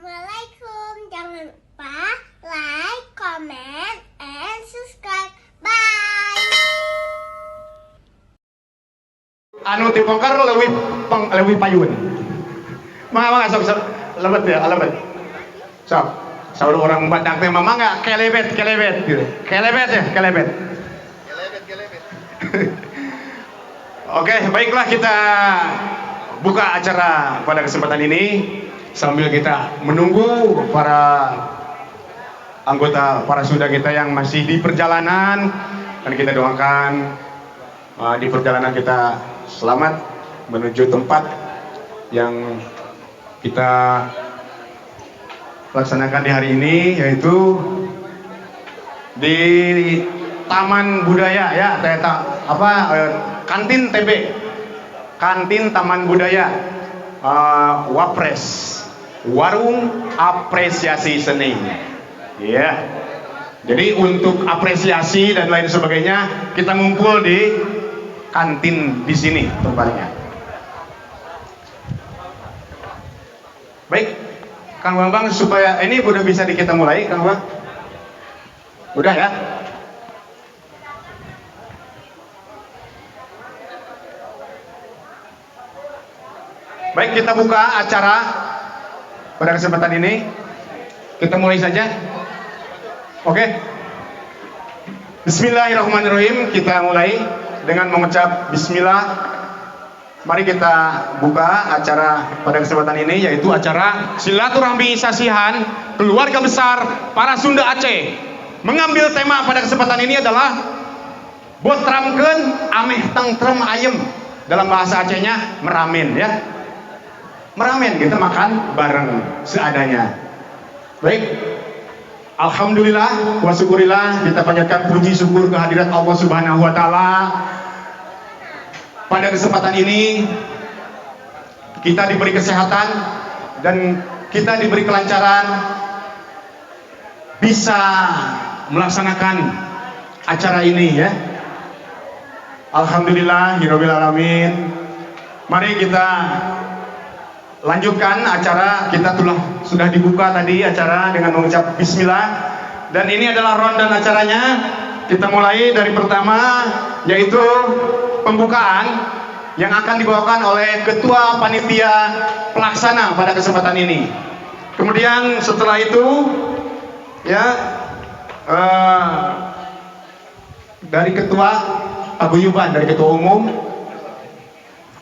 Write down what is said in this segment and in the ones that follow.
Assalamualaikum. Jangan lupa like, comment, and subscribe. Bye. Anu dibongkar leuwih peng, leuwih payun. Mangga, mangga, sok, sok lebet ya, lebet. Sok. Saur orang Batak teh mah, mangga kelebet, kelebet gitu. Kelebet ya, kelebet. Kelebet, kelebet. Oke, baiklah, kita buka acara pada kesempatan ini sambil kita menunggu para anggota para Sunda kita yang masih di perjalanan dan kita doakan di perjalanan kita selamat menuju tempat yang kita laksanakan di hari ini, yaitu di Taman Budaya ya, apa, kantin TB, kantin Taman Budaya, Wapres, Warung Apresiasi Seni ya. Jadi untuk apresiasi dan lain sebagainya kita ngumpul di kantin di sini tempatnya. Baik, Kang Bambang, supaya ini udah bisa di kita mulai, Kang Bambang. Udah ya? Baik, kita buka acara pada kesempatan ini. Kita mulai saja. Oke. Bismillahirrahmanirrahim. Kita mulai dengan mengucap bismillah. Mari kita buka acara pada kesempatan ini, yaitu acara silaturahmi sasihan keluarga besar para Sunda Aceh. Mengambil tema pada kesempatan ini adalah botramkeun ameh tengtrem ayem. Dalam bahasa Acehnya meramen ya. Meramen, kita makan bareng seadanya. Baik. Alhamdulillah wa syukurillah, kita panjatkan puji syukur kehadirat Allah Subhanahu wa taala. Pada kesempatan ini kita diberi kesehatan dan kita diberi kelancaran bisa melaksanakan acara ini ya. Alhamdulillah hirabbil alamin. Mari kita lanjutkan acara kita. Telah sudah dibuka tadi acara dengan mengucap bismillah dan ini adalah rundown acaranya. Kita mulai dari pertama, yaitu pembukaan yang akan dibawakan oleh ketua panitia pelaksana pada kesempatan ini. Kemudian setelah itu ya, dari ketua paguyuban, dari ketua umum,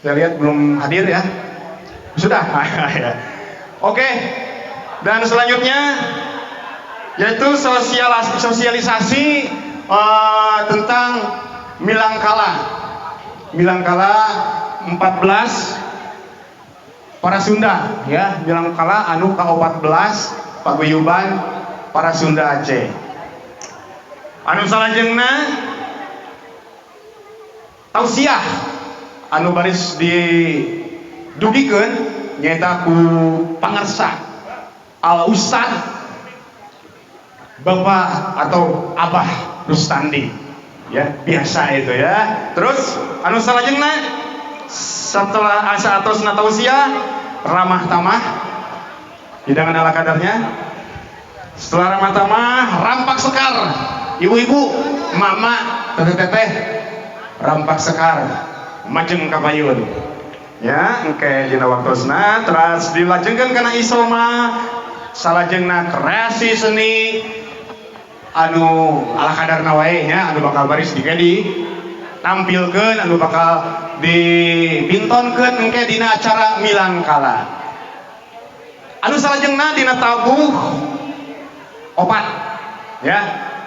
saya lihat belum hadir ya. Sudah. Oke. Dan selanjutnya yaitu sosialisasi tentang Milangkala. Milangkala 14 para Sunda ya, Milangkala anu ka-14 paguyuban para Sunda Aceh. Anu salajengna tausiah anu baris didugikeun nyaeta ku pangersa Al Ustad Bapak atau Abah Rustandi ya, biasa itu ya. Terus anu salajengna setelah asa atau tausiah, ramah tamah, hidangan ala kadarnya. Setelah ramah tamah, rampak sekar, ibu-ibu, mama, teteh-teteh, rampak sekar majeng kapayun ya, engke dina waktosna. Terus dilajengkeun kana isoma, salajengna kreasi seni anu ala kadarna wae nya, anu bakal baris di tampilkeun, anu bakal dipintonkeun engke dina acara Milangkala. Anu salajengna dina tabuh opat ya,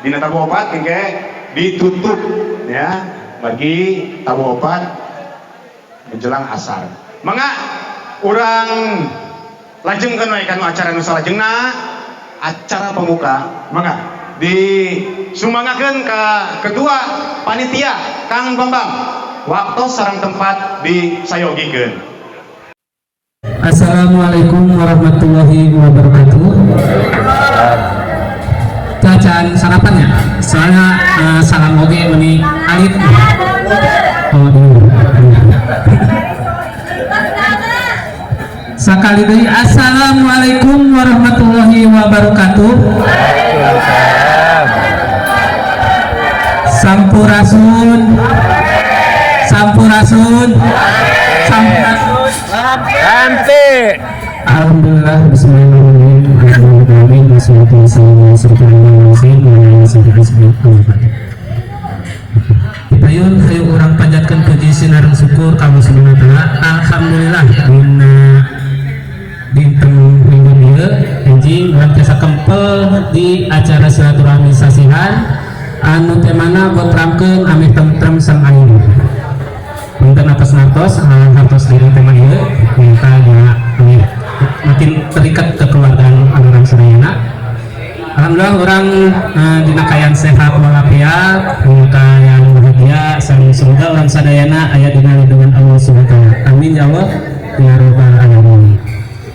dina tabuh opat engke ditutup ya, bagi tabuh opat menjelang asar. Mangga urang lajengkeun we kanu acara nu salajengna, acara pembuka. Mangga disumangakeun ka ketua panitia Kang Bambang, waktu sareng tempat disayogikeun. Assalamualaikum warahmatullahi wabarakatuh. Cacan sarapannya, soalnya salam oge meni alit. Oh iya. Sakali deui, assalamualaikum warahmatullahi wabarakatuh. Waalaikumsalam. Sampurasun. Sampurasun. Sampurasun. Nanti. Alhamdulillah, bismillahirrahmanirrahim. Alhamdulillah, wassalatu wassalamu ala asyrofil anbiya'i wal mursalin wa ala alihi wasahbihi ajma'in. Payun, hayu urang panjatkeun puji sinareng syukur ka Allah Subhanahu wa taala. Alhamdulillah, dina dinten Minggu ieu enjing urang tiasa kempel di acara silaturahmi sasihan anu temana gotramkeun ameh tentrem sareng ayem. Punten atas ngartos, hartos dina tema ieu minta ya makin terikat kekeluargaan urang sadayana. Alhamdulillah urang dina kaayaan sehat walafiat, dina kaayaan bahagia, sareng semoga urang sadayana aya dina lindungan Allah Subhanahu wa taala. Amin ya Allah ya rabbal alamin.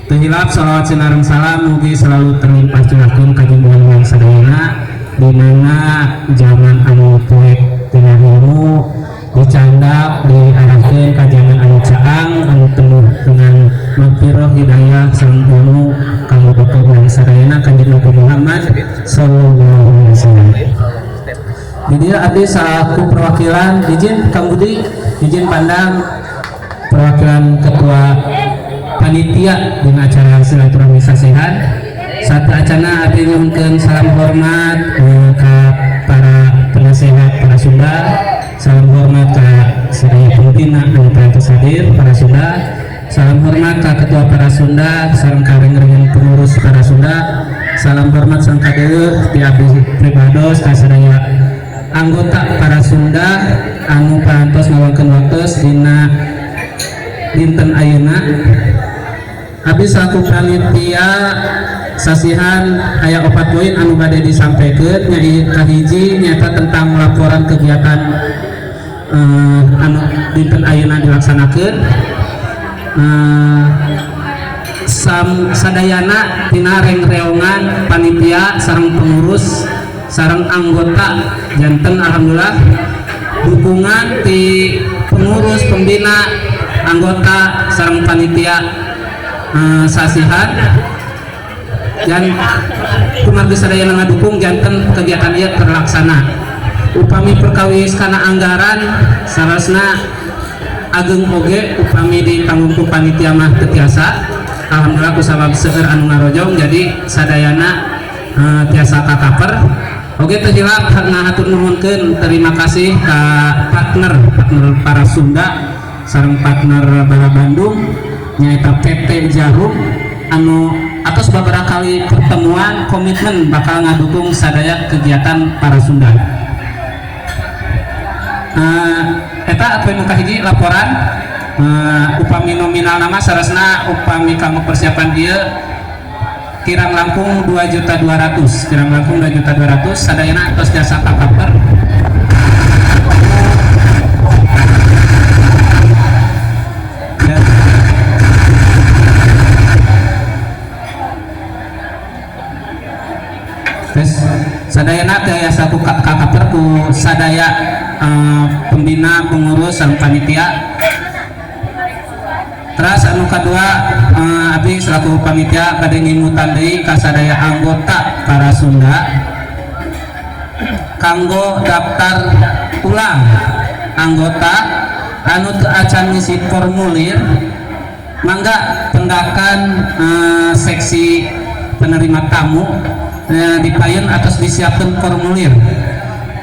Teu hilap salawat sinareng salam mugi selalu terlimpah curahkeun ka junjungan urang sadayana, di mana zaman anu poek tina ilmu dicandak diarahkeun ka zaman anu caang anu penuh dengan magfirah, hidayah sareng ilmu kanggo bapak urang sadayana, Kanjeng Nabi Muhammad sallallahu alaihi wasallam. Di dieu abdi salaku perwakilan, izin Kang Budi, izin pandang perwakilan ketua panitia dina acara silaturahmi sasihan. Sateuacanna abdi nyuhunkeun salam hormat ka para penasehat para Sunda, salam hormat ka sadaya pembina anu parantos hadir para Sunda, salam hormat ka ketua para Sunda sareng ka rerencangan pengurus para Sunda, salam hormat sareng kadeueuh ti abdi pribados ka sadaya anggota para Sunda anu parantos ngaluangkeun waktos dina dinten ayeuna. Abdi selaku panitia sasihan aya opat poin anu bade disampaikan. Nyai kahiji nyaeta tentang laporan kegiatan anu dinten ayeuna dilaksanakeun. Sadayana tina reng-reongan panitia sareng pengurus sareng anggota, janten alhamdulillah dukungan ti pengurus, pembina, anggota sareng panitia sasihan dan kumargi sadayana ngadukung, janten kegiatan ieu terlaksana. Upami perkawis kana anggaran, sarasna ageng oge upami ditanggung ku panitia mah teu tiasa. Alhamdulillah, kusabab seueur anu ngarojong, jadi sadayana tiasa kakaper. Oge teu hilap ngahatur nuhunkeun terima kasih ka partner partner para Sunda sareng partner Bara Bandung, nyaeta PT Jarum, anu atas beberapa kali pertemuan komitmen bakal ngadukung sadaya kegiatan para Sunda. Eta apa nu kahiji laporan. Upami nominal nama sarasna upami kanggo persiapan ieu kirang langkung 2 juta 200, kirang langkung 2 juta 200, sadayana atos jasa kakaper. Dan terus sadayana teh aya satu kakaper ku sadaya pembina, pengurus sareng panitia. Terus anu kadua, abdi selaku panitia bade ngimutan deui ka sadaya anggota para Sunda kanggo daftar ulang anggota anu teu acan ngisi formulir, mangga pendakan seksi penerima tamu dipayun atau disiapkan formulir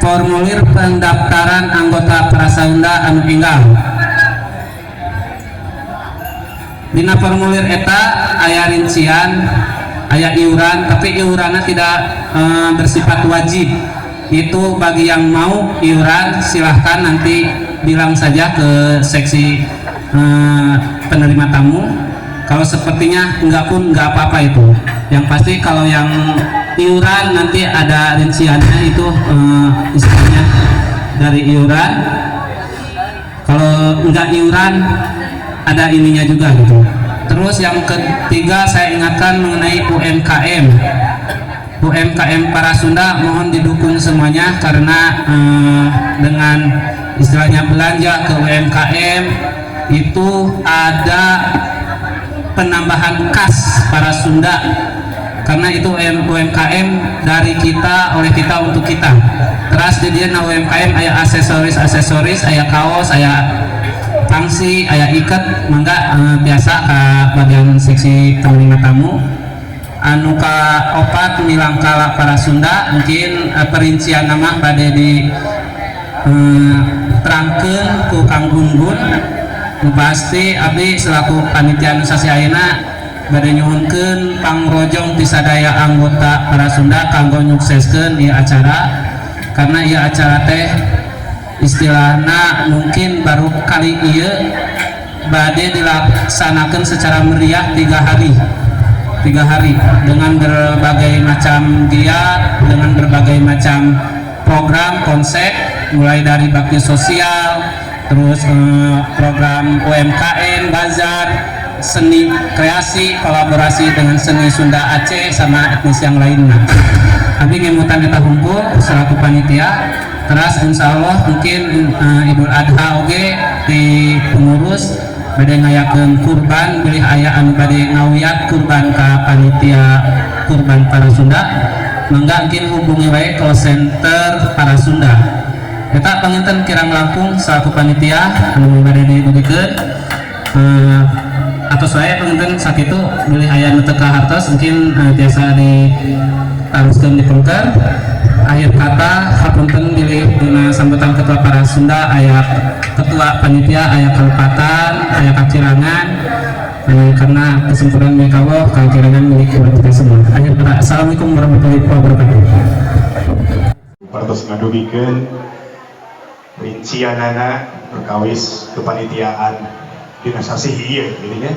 formulir pendaftaran anggota para Sunda anu enggal. Dina formulir eta aya rincian, aya iuran, tapi iurannya tidak bersifat wajib. Itu bagi yang mau iuran silahkan nanti bilang saja ke seksi penerima tamu. Kalau sepertinya enggak pun enggak apa-apa itu. Yang pasti kalau yang iuran nanti ada rinciannya itu, istilahnya dari iuran. Kalau enggak iuran ada ininya juga gitu. Terus yang ketiga, saya ingatkan mengenai UMKM. UMKM para Sunda mohon didukung semuanya karena dengan istilahnya belanja ke UMKM itu ada Penambahan kas para Sunda, karena itu UMKM dari kita, oleh kita, untuk kita. Terus di dieu na UMKM aya aksesoris aksesoris, aya kaos, aya tangsi, aya iket. Mangga biasa ke bagian seksi penerima tamu. Anu ka opat, milangkala para Sunda, mungkin perincian nama bade di terangkeun ku Kang Gun. Nu pasti abdi selaku panitia nu sasih ayeuna bade nyuhunkeun pangrojong ti sadaya anggota para Sunda kanggo nyukseskeun ieu acara, karena ieu acara teh istilahna mungkin baru kali ieu bade dilaksanakan secara meriah 3 hari, 3 hari dengan berbagai macam giat, dengan berbagai macam program konsep, mulai dari bakti sosial, terus program UMKM, bazar seni kreasi, kolaborasi dengan seni Sunda Aceh sama etnis yang lainnya. Abdi ngemutan eta hungkul selaku panitia. Terus insya Allah mungkin Idul Adha oge di pengurus bade ngayakeun kurban, bilih aya anu bade ngawiat kurban ka panitia kurban para Sunda, mangga mungkin hubungi wae call center para Sunda. Eta panginten kirang langkung selaku panitia anu bade didugikeun. Atau saya panginten sakitu, bilih aya nu teu kahartos mungkin tiasa ditaroskeun di pengker. Akhir kata, hapunten bilih dina sambutan ketua para Sunda aya, ketua panitia aya kalepatan, aya kakirangan, karena kesempurnaan milik Allah, kakirangan milik kita semua. Akhir kata, assalamualaikum warahmatullahi wabarakatuh. Parantos ngadugikeun rincianana perkawis kepanitiaan dina sasih ieu gitu nya,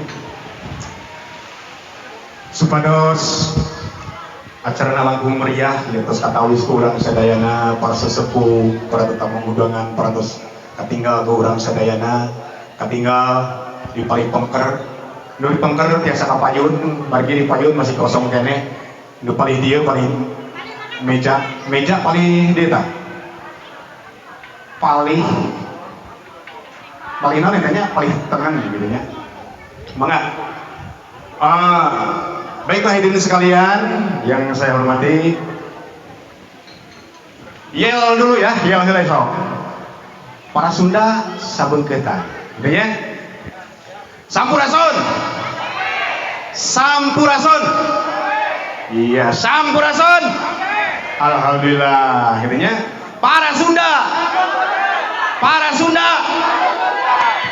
supados acara langkung meriah ya. Tos katawis ku urang sadayana, para sesepuh, para tetamu undangan, para tos katinggal ku urang sadayana, katinggal di paling pengker. Nu di pengker tiasa kapayun, margi di payun masih kosong keneh. Nu paling dieu, paling meja meja paling dieu tah, paling paling naon eta nya, paling tenang gitu nya. Mangga. Ah, baiklah, hadirin sekalian yang saya hormati, yel dulu ya, yel heula sok. Para Sunda sabeungkeutan gitu ya. Sampurasun, sampurasun. Iya, sampurasun. Alhamdulillah gitu ya. Para Sunda, para Sunda,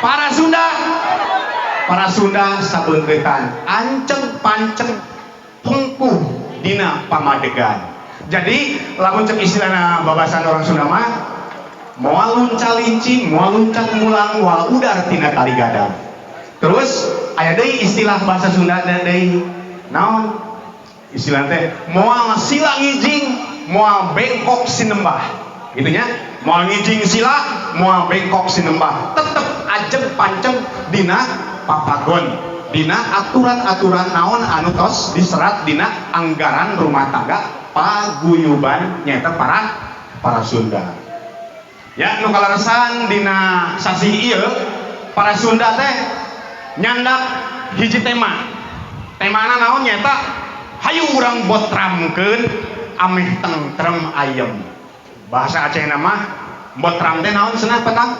para Sunda, para Sunda sabeungkeutan, anceng panceng pungkuh dina pamadegan. Jadi lamun cek istilahna babasan orang Sunda mah, moal lunca lincing, moal luncat mulang, moal udar tina tali gadang. Terus aya deui istilah bahasa Sunda deui, naon istilah teh? Moal sila ngijing, moal bengkok sinembah gitu nya. Moal ngijing sila, moal bengkok sinembah, tetep ajeng panceng dina papagon, dina aturan-aturan naon anu tos diserat dina anggaran rumah tangga paguyuban, nyaeta para para Sunda ya. Nu kaleresan dina sasih ieu para Sunda teh nyandak hiji tema. Temana naon? Nyaeta hayu urang botramkeun ameh tentrem ayem. Bahasa Aceh nama botram teh naon cenah petang?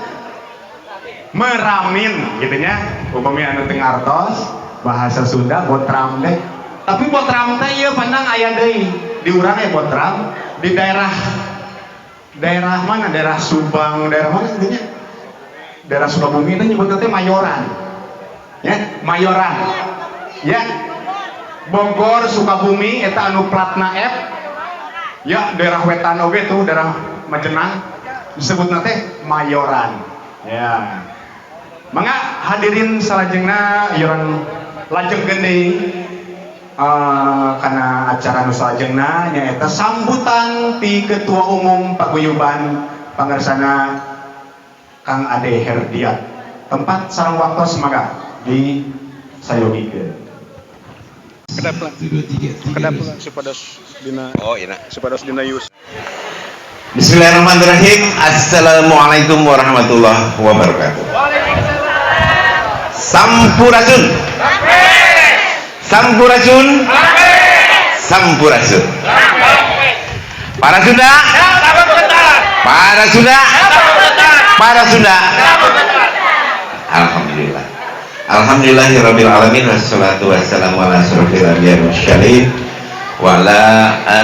Meramin gitu nya. Upami anu teu ngartos bahasa Sunda botram teh. Tapi botram teh ieu pandang aya deui di urang aya botram di daerah, daerah mana, daerah Subang, daerah mana intinya, daerah Sukabumi itu nyebutnya teh mayoran ya, mayoran ya. Bogor, Sukabumi eta anu platna F ya, daerah wetan oge tuh, daerah Majenang disebutna teh mayoran ya. Mangga hadirin, salajengna urang lajengkeun deui kana acara nu salajengna, nyaeta sambutan ti Ketua Umum Paguyuban, pangersana Kang Ade Herdiat. Tempat sareng waktos mangga di sayogikeun. Kedap lah. Satu, dua, tiga, tiga, Kedap dua. lah supados dina Oh, enak. Supados dina yus. Bismillahirrahmanirrahim. Assalamualaikum warahmatullahi wabarakatuh. Sampurasun. Sampurasun. Sampurasun. Para Sunda. Para Sunda. Para Sunda. Alhamdulillah. Alhamdulillahirabbil alamin, wassalatu wassalamu ala asyrofil anbiya'i wal mursalin wa ala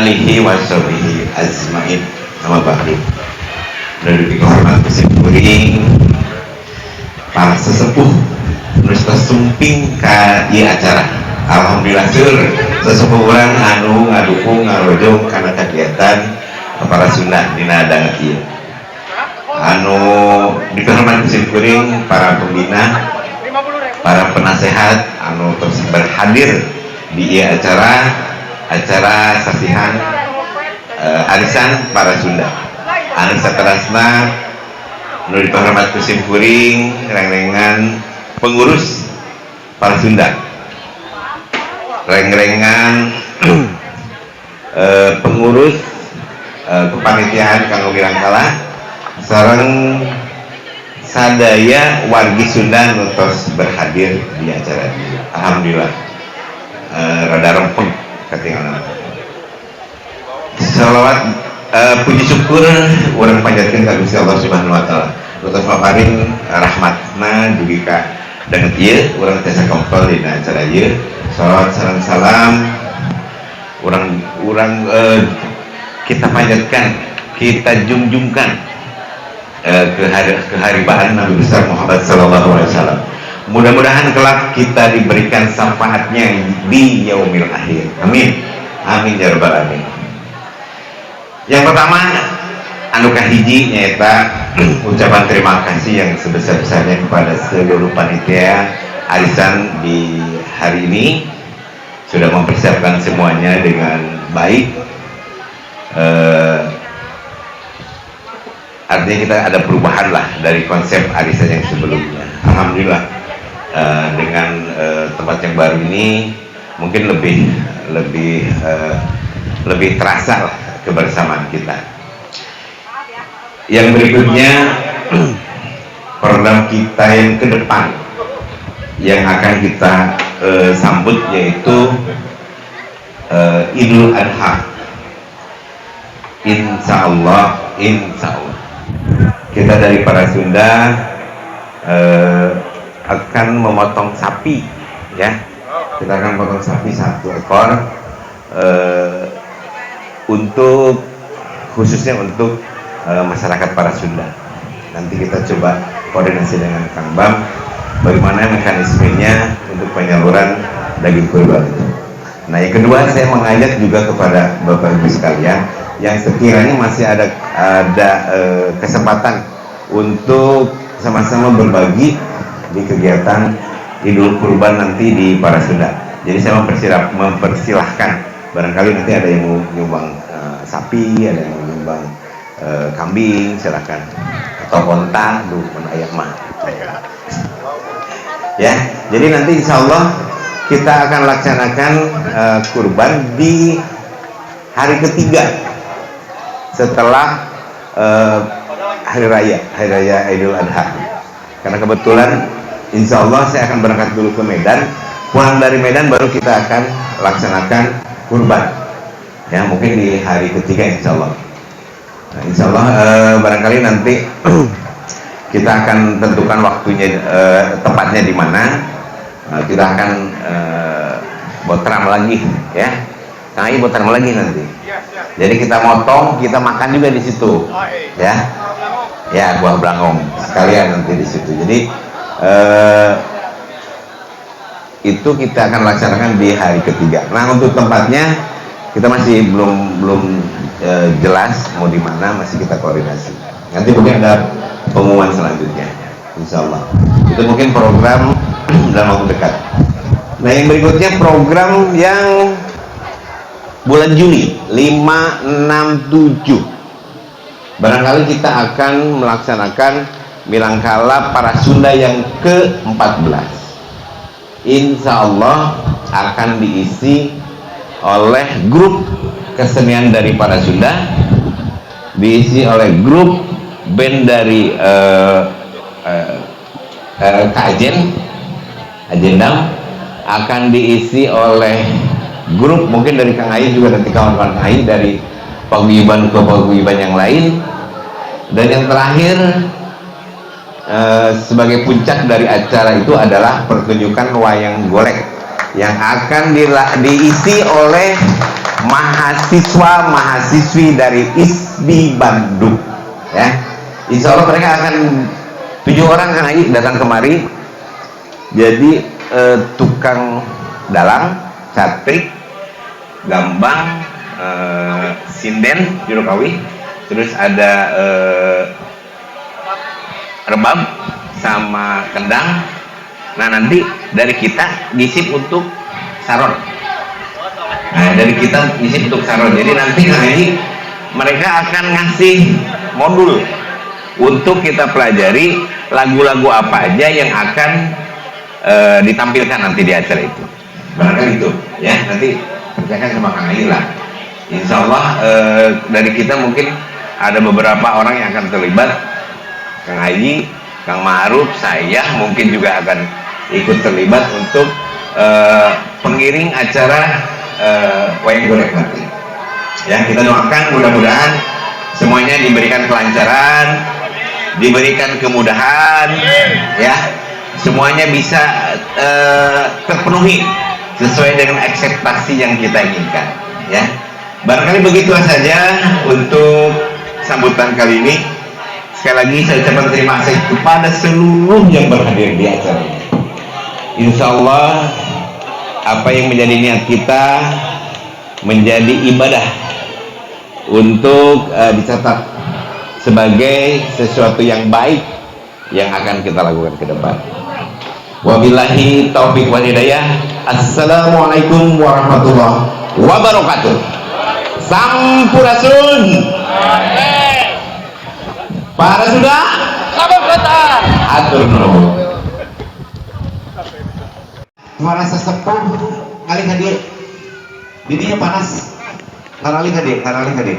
alihi washabihi ajmain. Amma ba'du. Dari hormat ku simkuring para sesepuh nu sumping ka ieu acara. Alhamdulillah seur sesepuh urang anu ngadukung, ngarojong kana kegiatan para Sunda dina danget ieu. Anu dihormat ku simkuring para pembina, para penasehat anu terus berhadir di ieu acara, acara sasihan arisan para Sunda. Anu saterasna, nu dihormat ku simkuring rengrengan pengurus para Sunda, rengrengan pengurus kepanitiaan kanggo Milangkala sareng sadaya wargi Sunda nu tos berhadir di acara ini. Alhamdulillah, rada rempeng katinggalan. Salawat puji syukur urang panjatkeun ka Gusti Allah Subhanahu wa Taala. Nu tos maparin rahmatna dugi ka danget ieu urang tiasa kempel dina acara ieu. Salawat sareng salam urang urang kita panjatkan, kita jungjungkan keharibaan Nabi besar Muhammad Sallallahu Alaihi Wasallam. Mudah-mudahan kelak kita diberikan syafaatnya di yaumil akhir. Amin. Amin ya rabbal alamin. Yang pertama, anu kahiji nyaeta ucapan terima kasih yang sebesar-besarnya kepada seluruh panitia arisan di hari ini, sudah mempersiapkan semuanya dengan baik. Artinya kita ada perubahan lah dari konsep arisan yang sebelumnya. Alhamdulillah, dengan tempat yang baru ini mungkin lebih lebih lebih terasa lah kebersamaan kita. Yang berikutnya, program kita yang ke depan yang akan kita sambut yaitu Idul Adha. Insya Allah, insya Allah kita dari para Sunda akan memotong sapi, ya. Kita akan potong sapi satu ekor untuk khususnya untuk masyarakat para Sunda. Nanti kita coba koordinasi dengan Kang Bam bagaimana mekanismenya untuk penyaluran daging kurban itu. Nah, yang kedua, saya mengajak juga kepada Bapak Ibu sekalian yang sekiranya masih ada kesempatan untuk sama-sama berbagi di kegiatan Idul Kurban nanti di para Sunda. Jadi saya mempersilahkan, barangkali nanti ada yang mau nyumbang sapi, ada yang mau nyumbang kambing, silakan. Atau onta, duh, mana aya mah. Ya, jadi nanti insya Allah kita akan laksanakan kurban di hari ketiga setelah hari raya Idul Adha. Karena kebetulan insya Allah saya akan berangkat dulu ke Medan. Pulang dari Medan baru kita akan laksanakan kurban. Ya, mungkin di hari ketiga insya Allah. Nah, insya Allah barangkali nanti kita akan tentukan waktunya, tepatnya di mana. Kita akan botram lagi, ya. Kang Ai botram lagi nanti. Jadi kita motong, kita makan juga di situ, ya. Ya, buah blangong sekalian nanti di situ. Jadi itu kita akan laksanakan di hari ketiga. Nah, untuk tempatnya kita masih belum belum jelas mau di mana, masih kita koordinasi. Nanti mungkin ada pengumuman selanjutnya, insya Allah. Itu mungkin program dalam waktu dekat. Nah, yang berikutnya program yang bulan Juli 5, 6, 7. Barangkali kita akan melaksanakan Milangkala para Sunda yang ke-14. Insya Allah akan diisi oleh grup kesenian dari para Sunda, diisi oleh grup band dari Kak Ajen, Ajendam, akan diisi oleh grup mungkin dari Kang Ayi juga, nanti kawan-kawan Kang Ayi dari paguyuban ke paguyuban yang lain. Dan yang terakhir sebagai puncak dari acara itu adalah pertunjukan wayang golek yang akan diisi oleh mahasiswa mahasiswi dari ISBI Bandung ya. Insya Allah mereka akan 7 orang Kang Haji datang kemari. Jadi tukang dalang, catrik, gambang, sinden, jurukawi, terus ada rebab sama kendang. Nah nanti dari kita ngisip untuk saron. Nah dari kita ngisip untuk saron. Jadi nanti Kang Haji mereka akan ngasih modul untuk kita pelajari lagu-lagu apa aja yang akan ditampilkan nanti di acara itu. Barangkali itu ya, nanti kerjakan sama Kang Ayi lah. Insya Allah dari kita mungkin ada beberapa orang yang akan terlibat. Kang Ayi, Kang Ma'ruf, saya mungkin juga akan ikut terlibat untuk pengiring acara wayang golek nanti. Ya, kita doakan mudah-mudahan semuanya diberikan kelancaran, diberikan kemudahan, ya, semuanya bisa terpenuhi sesuai dengan ekspektasi yang kita inginkan, ya. Barangkali begitu saja untuk sambutan kali ini. Sekali lagi saya ucapkan terima kasih kepada seluruh yang berhadir di acara ini. Insya Allah apa yang menjadi niat kita menjadi ibadah untuk dicatat sebagai sesuatu yang baik yang akan kita lakukan ke depan. Wabillahi taufik wal hidayah. Assalamualaikum warahmatullahi wabarakatuh. Sampurasun. Para sudah? Atur nuhun. Para sesepuh ngalih ka dieu. Didinya panas. Ngaralih ka dieu, ngaralih ka dieu.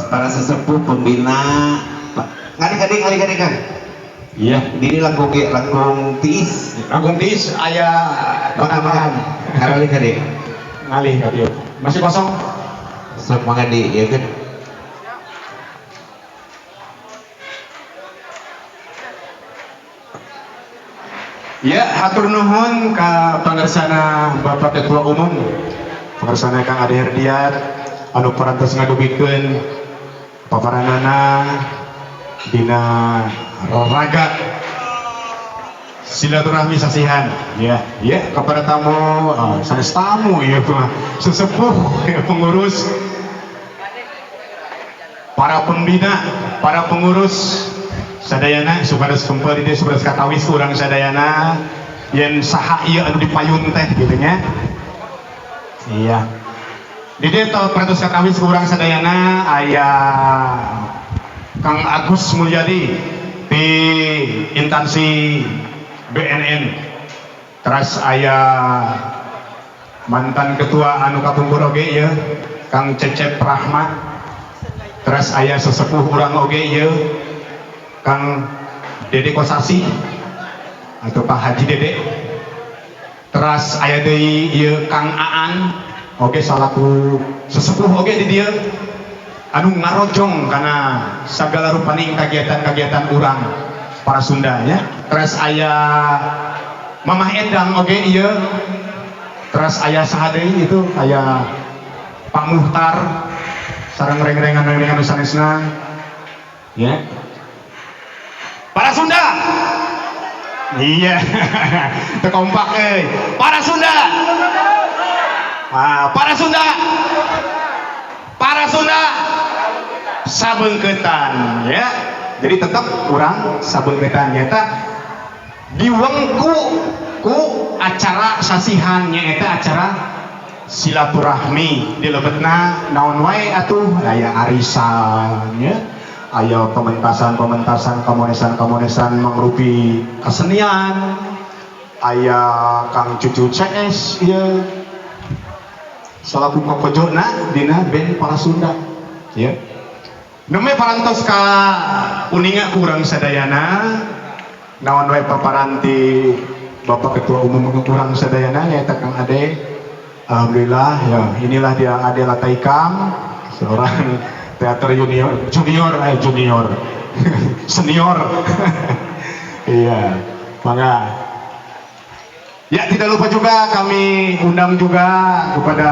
Para sesepuh pembina ngalih ka dieu, ngalih ka dieu Kang. Iya. Dini langkung langkung tiis. Langkung tiis aya tambahan. Ngaralih ka dieu. Ngalih ka dieu. Masih kosong? Sok mangga di ieu kan. Ya, hatur nuhun ka pangersana Bapak Ketua Umum, pangersana Kang Ade Herdiat anu parantos ngadugikeun paparanana dina raraga silaturahmi sasihan ya. Ya, kepada tamu, sanes tamu ya, sesepuh ya, pengurus, para pembina, para pengurus sadayana supados kempel di dieu, supados katawis urang sadayana yen saha ieu anu dipayun teh gitu nya. Iya. Di dieu teh parantos katawis urang sadayana aya Kang Agus Mulyadi di instansi BNN. Terus aya mantan ketua anu kapungkur oge ieu Kang Cecep Rahmat. Terus aya sesepuh urang oge ieu Kang Dede Kosasi atau Pak Haji Dede. Terus aya deui ieu Kang Aan oge salaku sesepuh oge di dieu anu ngarojong kana sagala rupaning kegiatan-kegiatan urang para Sunda nya. Terus aya Mamah Endang oge ieu. Terus aya saha deui itu aya Pak Muhtar sareng reng-rengan-rengrengan nu sanesna ya. Para Sunda. Iya. Teu kompak euy. Para Sunda. Ah, para Sunda. Para Sunda sabeungkeutan ya. Jadi tetap urang sabeungkeutan nyaeta diwengku ku acara sasihan nyaeta acara silaturahmi dilebetna naon wae atuh aya arisan ya. Aya pementasan-pementasan komunisan-komunisan mangrupi kesenian, aya Kang Cucu CS ieu salaku kokojona dina band para Sunda ya. Nembe parantos ka uninga ku urang sadayana naon wae paparanti Bapak Ketua Umum urang sadayana, nyaeta Kang Ade. Alhamdulillah ya, inilah dia Ade Lataikam, seorang teater junior, junior, eh, junior, senior. Iya, mangga. Ya, tidak lupa juga kami undang juga kepada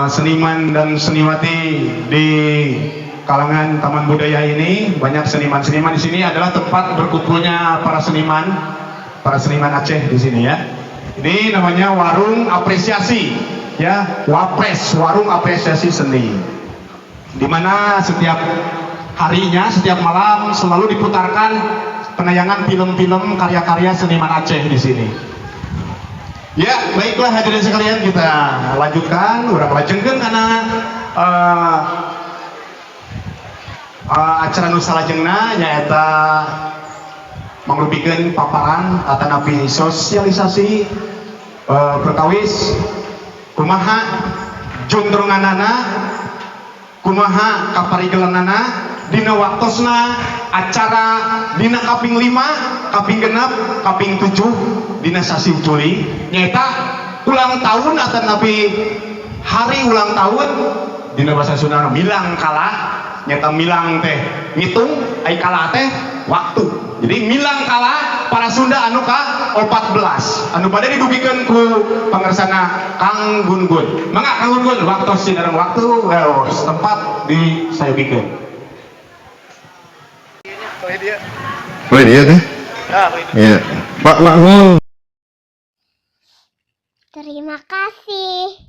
seniman dan seniwati di kalangan Taman Budaya ini. Banyak seniman-seniman di sini, adalah tempat berkumpulnya para seniman Aceh di sini ya. Ini namanya Warung Apresiasi ya, Wapres, Warung Apresiasi Seni. Di mana setiap harinya, setiap malam selalu diputarkan penayangan film-film karya-karya seniman Aceh di sini. Ya, baiklah hadirin sekalian, kita lanjutkan, urang lajengkeun karena acara nu salajengna, nyaeta mangrupikeun paparan atanapi sosialisasi perkawis kumaha jundrunganana, kumaha kaparigelanana dina waktosna acara dina kaping 5, kaping 6, kaping 7 dina sasi Juli, nyaeta ulang tahun atanapi hari ulang tahun, dina bahasa Sunda milang kala, nyaeta milang teh ngitung, ai kala teh waktu. Jadi milang kala para Sunda anu ka 14 anu bade didugikeun ku pangersana Kang Gun Gun. Mangga Kang Gun Gun, waktu sinareng waktu tempat disayogikeun. Boleh dia teh? Iya. Pak Makmul. Terima kasih.